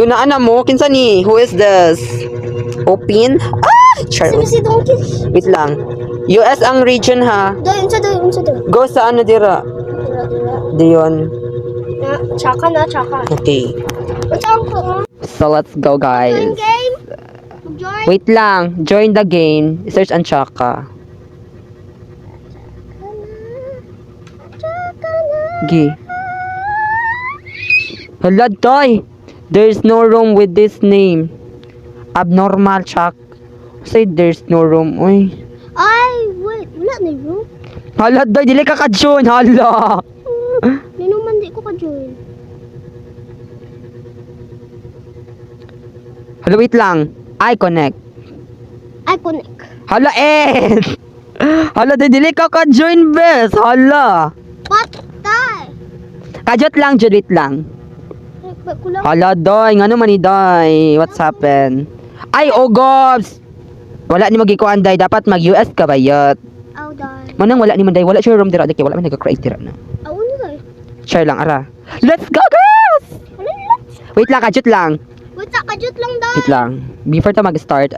Naa na mo, kinsa ni? Who is this? Open? Ah! Char. Sino si Donkey? Wait lang. US ang region ha. Doy, unsa doy, unsa doy. Go sa ano dira? Dira, dira. Diyon. Na, tsaka na, tsaka. Okay. Unsa ang ko? Ah? So let's go, Join guys. game? Join? Wait lang. Join the game. Search ang Chaka. Tsaka na. Gi. Hala, toy! There's no room with this name. Abnormal Chak. Say there's no room. Uy. Ay, wait. Wala na room. Hala, doy. Dili ka ka-join. Hala. Nino man di ko ka-join. Hala, wait lang. I connect. Ay, connect. Hala, eh! Hala, doy. Dili ka ka-join, bes. Hala. Patay! Kajot lang, Jud. Wait lang. Ay, ba- kulang. Hala, doy. Ngano man ni doy? What's happened? Ay, oh, gobs! Wala ni magikuan, day. Dapat mag-US ka ba, yot? Aw, day. Manang wala ni man, day. Wala siya room dira. Daki, wala man nag-create dira na. Aw, ano day? Share lang, ara. Let's go, girls! Wala na. Wait lang, kajot lang. Wait, sa kajut lang day. Wait lang. Before ta mag-start.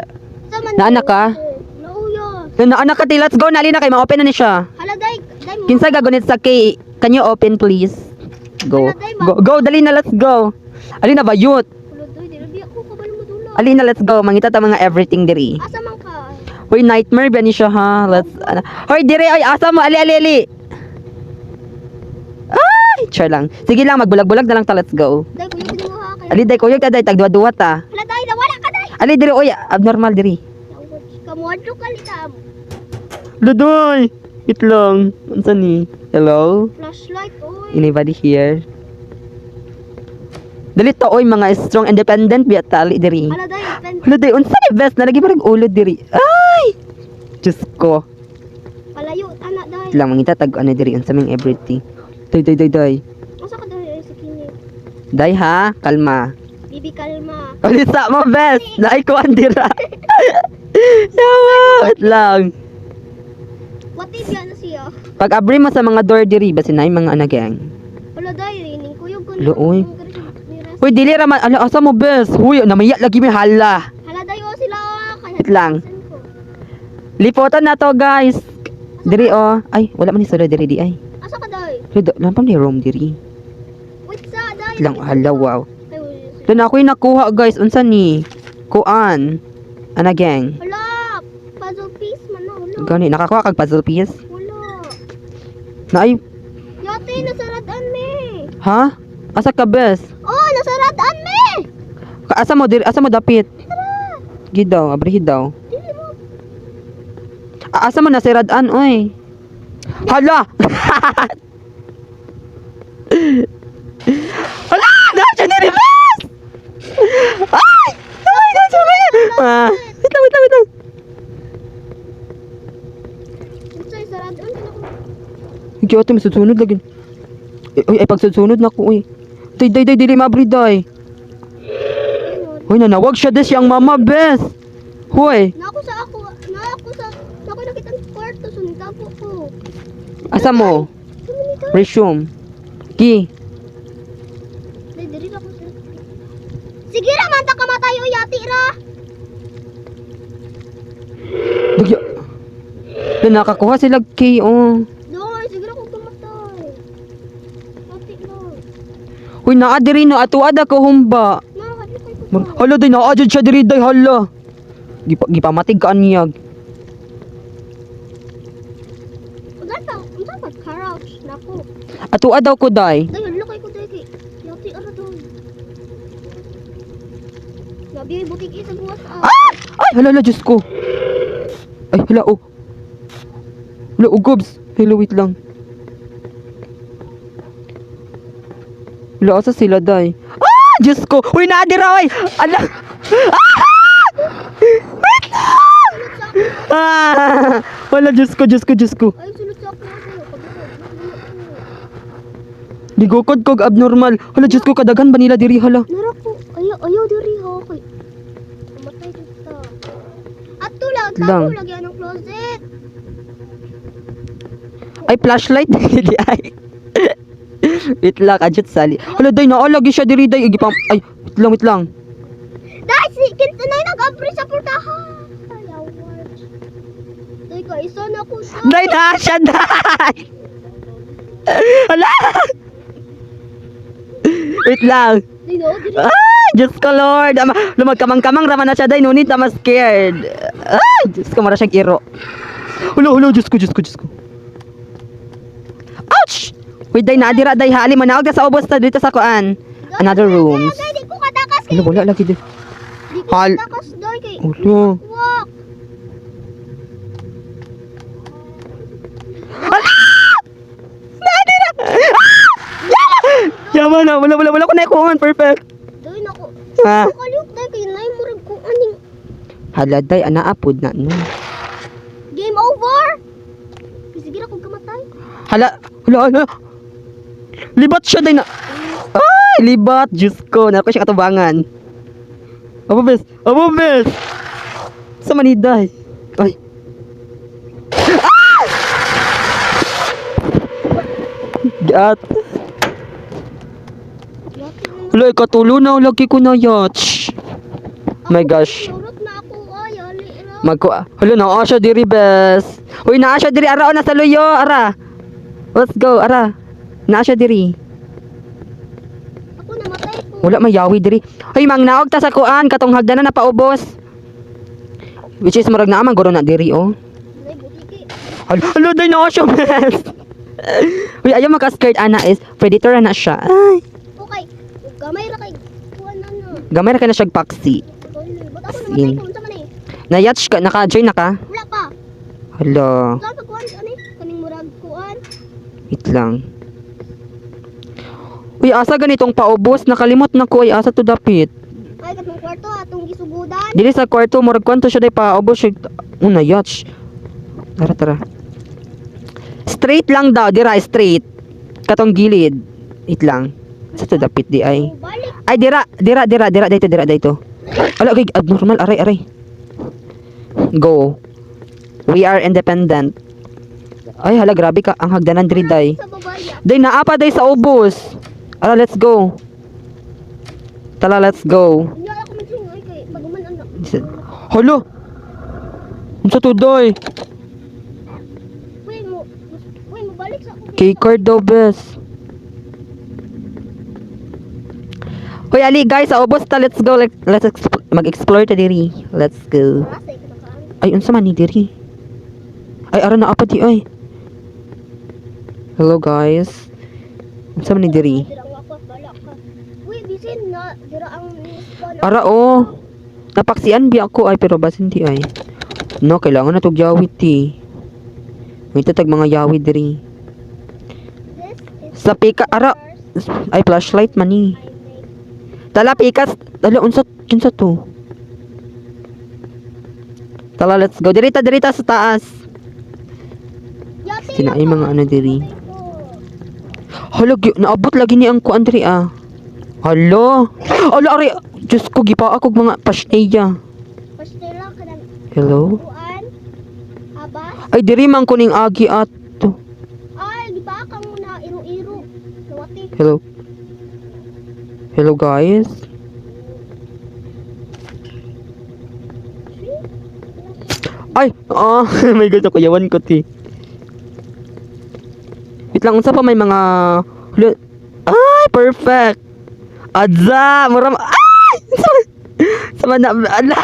Sa man Naana ka? Nauya. Naanak ka, ti. Let's go. Nali na kay. Ma-open na ni siya. Hala, day. Day mo. Kinsa gagunit sa kay? Can you open, please? Go. Go, go. Dali na, let's go. Ali na ba, yut? Hala, day. Di rabi ako kabalo madula. Ali na, let's go. Mangita ta mga everything diri. Asa man ka? Hoy, nightmare ba ni siya, ha? Let's, ano. Hoy, dire, oy, asa mo? Ali, ali, ali. Ay, char lang. Sige lang, magbulag-bulag na lang ta. Let's go. Day, kuyog din mo ha. Kaya. Ali, day, kuyog ta, day. Tagduwa-duwa ta. Hala, day. Nawala ka, day. Ali, dire, oy, abnormal, diri. Kamuadlo ka litam. Ludoy! Wait lang. Unsa ni? Hello? Flashlight, oy. Anybody here? Dali to, oy, mga strong independent biya ta, ali diri. Hala, day. Pen. Ludoy, unsa ni best? Nalagi parang ulo diri. Ay! Diyos ko. Palayo, anak, day. Wait lang, mangita tag ano diri, unsa ming everything. Day, day, day, day. Asa ka, day? Ay, sa kini. Day ha, kalma. Bibi, kalma. Ulisa mo, best! Naay ko dira. Yawa! Wait lang. What if yan na siya? Pag abri mo sa mga door diri, basin na yung mga ano gang. Hala, day. Ning kuyog ko Hala, oy. Ang ni Ras. Uy, dili raman. Ala, asa mo, best? Huy, namaya lagi may hala. Hala, day. Oh, sila. Oh. Kaya- Wait lang. Saan ko? Lipotan na to, guys. Diri, oh. Ay, wala man ni solo diri di ay. Asa ka, day? Ludo, lampam ni room diri. Wait sa, day. Wait lang, hala, wow. Ay, wait. Doon ako yung nakuha, guys. Unsa ni? Kuan. Ana, gang. Hala! Puzzle piece man na, wala. Gani, nakakuha kag puzzle piece? Wala. Na ay, Yate, nasaradan me. ha? Asa ka, best? Oh, nasaradan me! Asa mo diri, asa mo dapit? Gidaw, abrihi daw. Dili mo. Ah, asa mo nasiradan, oy? Hala! Hala! Dahil siya ni-reverse! Ay! Ay! Dahil siya Ah, wait lang, wait lang, wait lang. Unsay saradan ka na ko. Hindi ate, masusunod lagi. Ay, ay, ay, pagsusunod na ko, uy. Day, day, day, dili maabri, day. Ayun. Hoy, nanawag siya des siyang mama, bes. Hoy, Na ako sa ako, na ako sa, na ako nakita ang kwarto, so nitapo ko. asa mo? Ano nito? Resume. Ki, Day, diri ako sa. Sige ra man ta kamatay o yati ra. Bagya. Na nakakuha sila kay, oh. Doy, sige ra kung tumatay. Yati ra. Hoy, naa diri no ato ada ko humba. Na, hadlo kay ko. Hala day naa jud siya diri day hala. Gipa gipamatig ka niyag. Unsa ta, unsa pa crouch nako. Ato daw ko day. Day, hadlo kay ko day kay. Yati ra doy. Labi butik isa buwas ah. Ah! Ay, hala hala Diyos ko. Ay, hala oh. Hala oh, gobs. Hello, wait lang. Hala, asa sila day? Ah! Diyos ko! Uy, naa dira oy! Ala! Ah! Wait lang! Ah! Wala, Diyos ko, Diyos ko, Diyos ko. Ay, sulod sa ako ako. Kabalo. Gigukod kog abnormal. Hala, Diyos ko, kadaghan ba nila diri hala? Nara ko, ayaw, ayaw diri ha kay. Mamatay dito. Ato lang, Lang. tago lagi anong closet. Ay, flashlight dili ay. Wait lang, adjust sali. Hala, day, naa lagi siya diri day. Igipam ay, wait Wait lang, wait lang. Dahil si kinsa na nag-abri sa portahan. Ayaw. Day ka isa na ko siya. Day na siya, day! Hala! Wait lang. Day no, diri. Ay, Diyos ko Lord. Ama, lumagkamang-kamang raman na siya, day. No need, I'm scared. Ay, Diyos ko, mara siyang iro. Hulo, hulo, Diyos ko, Diyos ko, Diyos ko. Ouch! Wait, day, naadira, day, hali. Manaog na sa ubos na dito sa kuan. Another rooms. Day, di ko katakas kay. Wala, wala lagi di. Di ko katakas day kay. Ulo. Walk. Ala! Naadira! Ah! Yama! Yama na, wala, wala, wala ko na ikuhan. Perfect. Day nako. Ah. Kaliyok day kay nay murag ko aning Hala, day, ana apod na, no. Game over. Sige ra kog kamatay. Hala, hala, hala. Libat siya, day na. Ay, libat. Diyos ko, nako siya katubangan. Abo, bes. Abo, bes. Sa maniday. Ay. Ah! Gat. Hala, ikatulo na. Lagi ko na yacht. My gosh. Surot na ako ay ali ra. Magko. Hala, naa siya diri, bes. Uy, naa siya diri. Ara, o, nasa luyo. Ara. Let's go, ara. Naa siya diri. Ako namatay ko. Wala may yawi diri. Ay, mangnaog ta sa kuan katong hagdanan na paubos. Which is murag naa man guro na diri oh. Day butiki. Hala, hala day naa siya, bes. Uy, ayaw maka-skirt ana is predator na siya. Ay, Okay. Gamay ra kay kuan na no. gamay ra kay na siya paksi. Ba't ako As namatay in. ko unsa man eh? Nayatch ka, naka-join na ka? Wala pa. Hala, Saan pa kuan ani? Kaning murag kuan. Wait lang. Uy, asa ganitong paubos? Nakalimot na ko ay asa to dapit. Ay katong kwarto atong gisugudan. Dili sa kwarto murag kwanto siya day paubos siya. Una yatch. Tara, tara. Straight lang daw, dira straight. Katong gilid. Wait lang. Sa to dapit di ay. Oh, balik. Ay dira, dira, dira, dira dito, dira dito. Ala kay abnormal, aray, aray. Go. We are independent. Ay hala, grabe ka ang hagdanan diri day. Sa babaya. Day naa pa day sa ubos. Ala, let's go. Tala, let's go. Unya ako man ay kay paguman anak. Hala. Unsa to day? Uy mo. Uy mo balik sa ako. Key card daw, bes. Hoy, ali guys, sa ubos ta, let's go. Let's mag-explore ta diri. Let's go. Asa ka nakaan? Ay, unsa man ni diri? Ay, ara na apa di ay. Hello guys. Unsa man ni diri? Dira ang ako bala ka. Uy bisin na dira ang spawn. Ara oh. Napaksian bi ako ay pero basin di ay. No, kailangan na tog yawit ti. May tatag mga yawit diri. This is Sa pika ara ay flashlight man ni. I make. Tala pikas, tala unsa kinsa to? Tala, let's go. Dirita, dirita sa taas. Yate Sinaay na mga ka. ano diri. Patay ko. Hala, naabot lagi ni ang kuan diri ah. Hala. Hala, ari. Diyos ko, gipa ako og mga pashtaya. Pastela ka ng Hello? kuan. Abas. Ay, diri man ko ning agi ato. Ay, di ba kang na iro-iro. Nawati. Hello? Hello, guys? Ay! Ah, may gusto ko. Yawan ko, ti. Wait lang, unsa pa may mga. Hala. Ay, perfect! Adza! Muram. Ay! Sama na. Ala!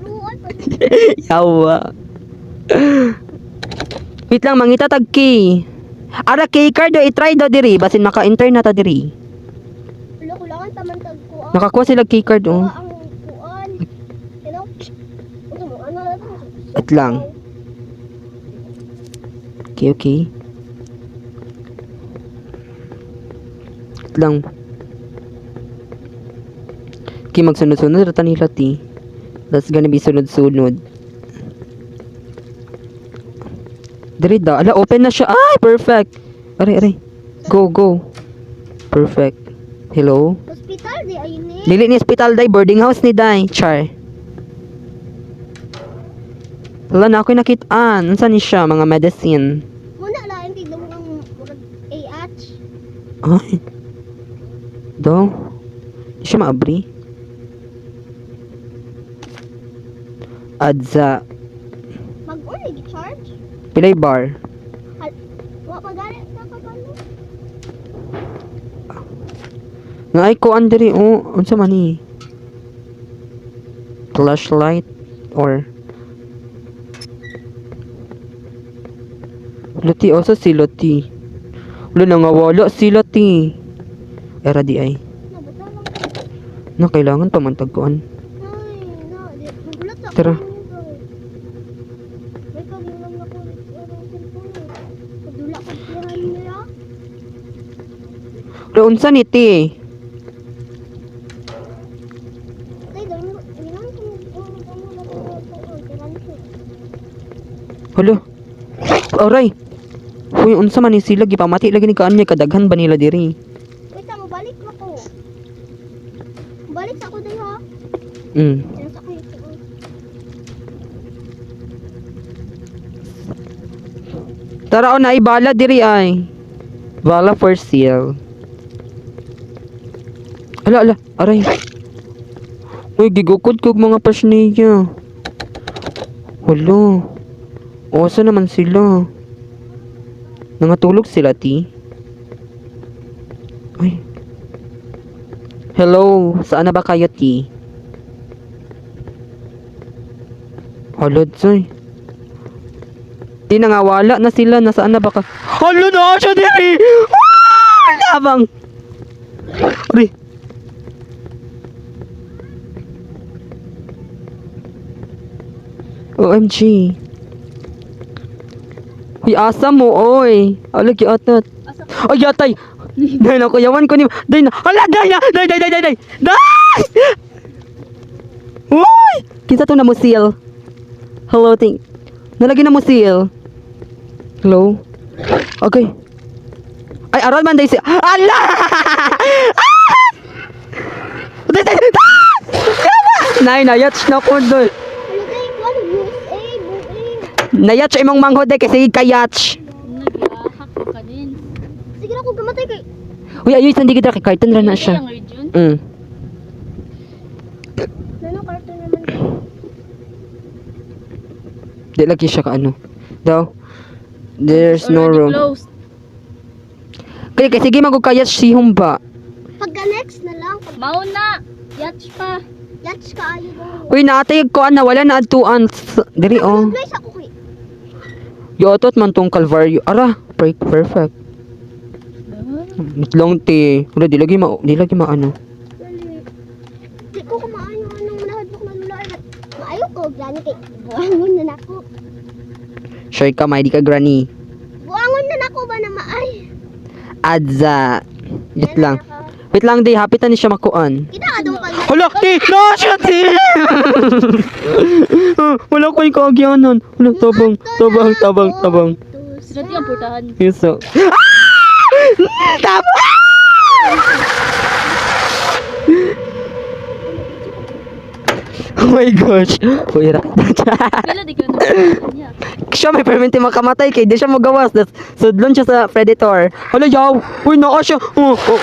Luan pa. Yawa. Wait lang, mangita tag key. Ara key card do, i-try do diri basin maka-enter na ta diri. Wala kulangan pa man tag kuan. Nakakuha sila key card oh. Kuha ang kuan. Hello? Unsa mo ano na to? Wait lang. Okay. Wait lang. Okay, magsunod-sunod ra ta nila ti. That's gonna be sunod-sunod. Diri da. Ala, open na siya. Ay, perfect. Aray, aray. Go, go. Perfect. Hello? Hospital di ay ni. Dili ni hospital day, boarding house ni day. Char. Wala na ako'y nakitaan. Unsa ni siya mga medicine? Muna lain tignan mo ang murag AH. Ay. Do. Di siya maabri. Adza. Mag-on lagi charge. Pilay bar. Wa pa gani ka kabalo. Nga ay ko andiri oh, unsa man ni? Flashlight or Loti osa si Loti. Wala nangawala si Loti. Era di ay. Nabata lang. Na kailangan pa man tagkuan. Ay, na, di magulat sa Tara. ako. May kagilam na ko ang cellphone. Padula ko pirahan nila. Wala unsa ni ti? Tay, dami ko, ilan ko mag-ano na ko pirahan ko. Hala. Aray. Uy, unsa man ni sila gipamati lagi ni kaan niya kadaghan ba nila diri? Wait, mo balik na ko. Balik sa ako day ha. Yan sa kayo. Tara o na ibala diri ay. Bala for sale. Ala ala, aray. Uy, gigukod kog mga pasniya. Hala. Osa naman sila. Nangatulog sila, ti. Ay. Hello, saan na ba kayo, ti? Hala, Joy. Di nangawala na sila. Nasaan na ba ka? Hala na siya diri! Ah! Labang! Aray! OMG. Uy, asa mo, oy. Alag, atat. Ay, yatay! Day na, kuyawan ko ni... Day na! Hala, day na! Day, day, day, day, day! Day! Uy! Kinsa to na mo seal? Hello, ting. Nalagi na mo seal. Hello? Okay. Ay, aral man day si... Ala! Ah! Day, day, day! Ah! Nay, nayats na ko doy. Ano day, kuan USA, buing. Nayats imong manghod day kasi kayats. Nag-hack ka din. Sige na ko gamatay kay. Uy, ayoy, sandi kita kay carton ra na siya. Ang region. Nano cartoon naman day. Di lagi siya ka ano. Daw. There's no Already room. closed. Kaya kasi sige magukayats si humba. Pagka next na lang, pag Mauna! Yatch pa. yatch ka ayo do. Uy, naatay ko ana wala na adtuan. Diri oh. Bless ako kay. Yotot man tong Calvario. Ara, break perfect. Mitlong ti. Wala di lagi maano. Dali. Di ko kumaayo anong nahadlok na lula. Maayo ko gani kay buangon na nako. Sure ka may di ka granny. Buangon na nako ba na maay. Adza. Wait lang. Wait lang di hapitan ni siya makuan. Kita ka dong pag Hala, ti! No, siya, ti! Wala ko yung kaagyanan. Wala, tabang, tabang, tabang, tabang. Sila di ang putahan. Yuso. Ah! Tama! Oh my gosh. Uy, rakita. Pila di ka na niya. Siya may permente makamatay kay di siya magawas. Das, sudlon siya sa predator. Hala, yaw! Uy, naka siya! Oh, oh.